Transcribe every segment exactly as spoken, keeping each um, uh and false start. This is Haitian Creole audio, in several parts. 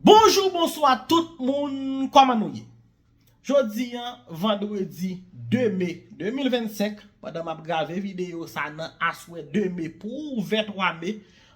Bonjou, bonswa tout moun, kòman nou ye? Jodi an, vandredi de me de mil vennsenk, pandan m ap grave videyo sa nan aswè de me pou ouvè twa me,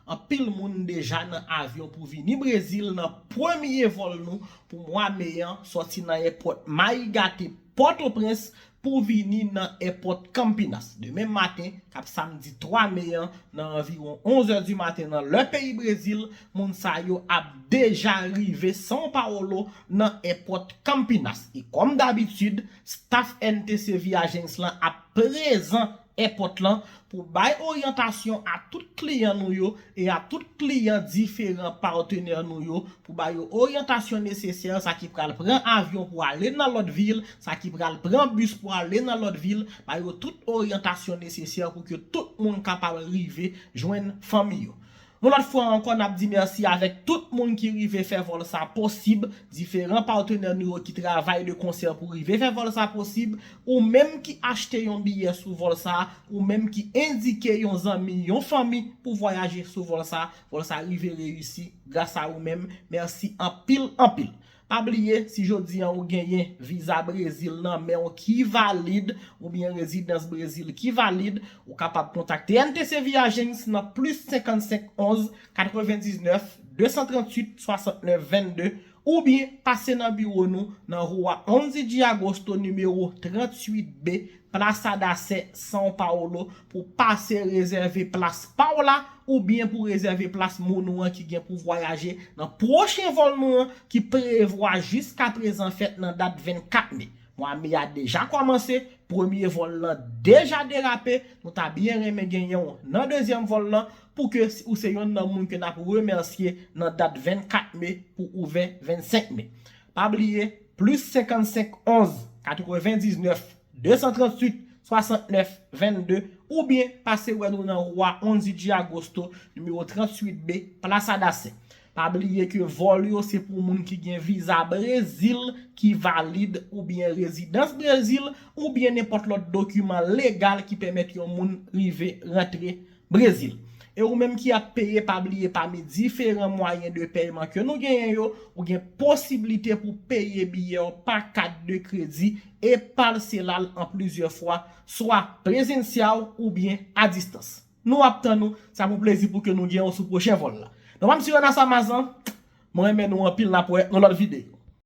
anpil moun deja nan avyon pou vini Brezil nan premye vòl nou pou mwa me an, sòti nan èpòt Maïgate Pòtoprens pou vini nan èpòt Campinas. Demen maten, k ap samdi twa me an, nan anviwon onz è di maten nan lè peyi Brezil, moun sa yo ap deja rive São Paulo nan èpòt Campinas. E kòm dabitid, staff N T C Viagens lan ap prezan èpòt lan pou bay oryantasyon a tout kliyan nou yo e a tout kliyan diferan patnè nou yo, pou ba yo oryantasyon nesesè, sa ki pral pran avyon pou ale nan lòt vil, sa ki pral pran bis pou ale nan lòt vil, ba yo tout oryantasyon nesesè pou ke tout moun kapab rive jwenn fanmi yo. Yon lòt fwa ankò, n ap di mèsi avèk tout moun ki rive fè vòl sa posib, diferan patnè nou yo ki travay de konsè pou rive fè vòl sa posib, ou menm ki achte yon biyè sou vòl sa, ou menm ki endike yon zanmi, yon fanmi pou vwayaje sou vòl sa, vòl sa rive reyisi gras a ou menm. Mèsi anpil, anpil. Pa bliye, si jodi an ou genyen viza Brezil nan men w ki valid, oubyen rezidans Brezil ki valid, ou kapab kontakte N T C Viagens nan plis senkannsenk onz katrevendiznèf de san tranntuit swasannnèf vennde, oubyen pase nan biwo nou nan Rua onze de Agosto, nimewo tranntuit B, Plaza da Sé, São Paulo, pou pase rezève plas pa w la, oubyen pou rezève plas moun ou an ki gen pou vwayaje nan pwochen vòl nou an ki prevwa jiskaprezan fèt nan dat vennkat me. Mwa me a deja kòmanse, premye vòl lan deja derape, nou ta byen renmen genyen w nan dezyèm vòl lan, pou ke si, ou se yonn nan moun ke n ap remèsye nan dat vennkat me pou ouvè vennsenk me. Pa bliye, plis senkannsenk onz katrevendiznèf de san tranntuit swasannnèf vennde, oubyen pase wè nou nan Rua onze de Agosto, nimewo tranntuit B, Plaza da Sé. Pa bliye ke vòl yo se pou moun ki gen viza Brezil ki valid, oubyen rezidans Brezil, oubyen nenpòt lòt dokiman legal ki pèmèt yon moun rive rantre Brezil. E ou menm ki ap peye, pa bliye pami diferan mwayen de pèyman ke nou genyen yo, ou gen posiblite pou peye biyè w pa kat de kredi e palse l al an plizyè fwa, swa prezensyal oubyen a distans. Nou ap tann ou, sa pou plezi pou ke nou gen w sou pwochen vòl la. Non, pa m si Renas Amazan, mwen renmen nou anpil, n ap wè nan lòt videyo.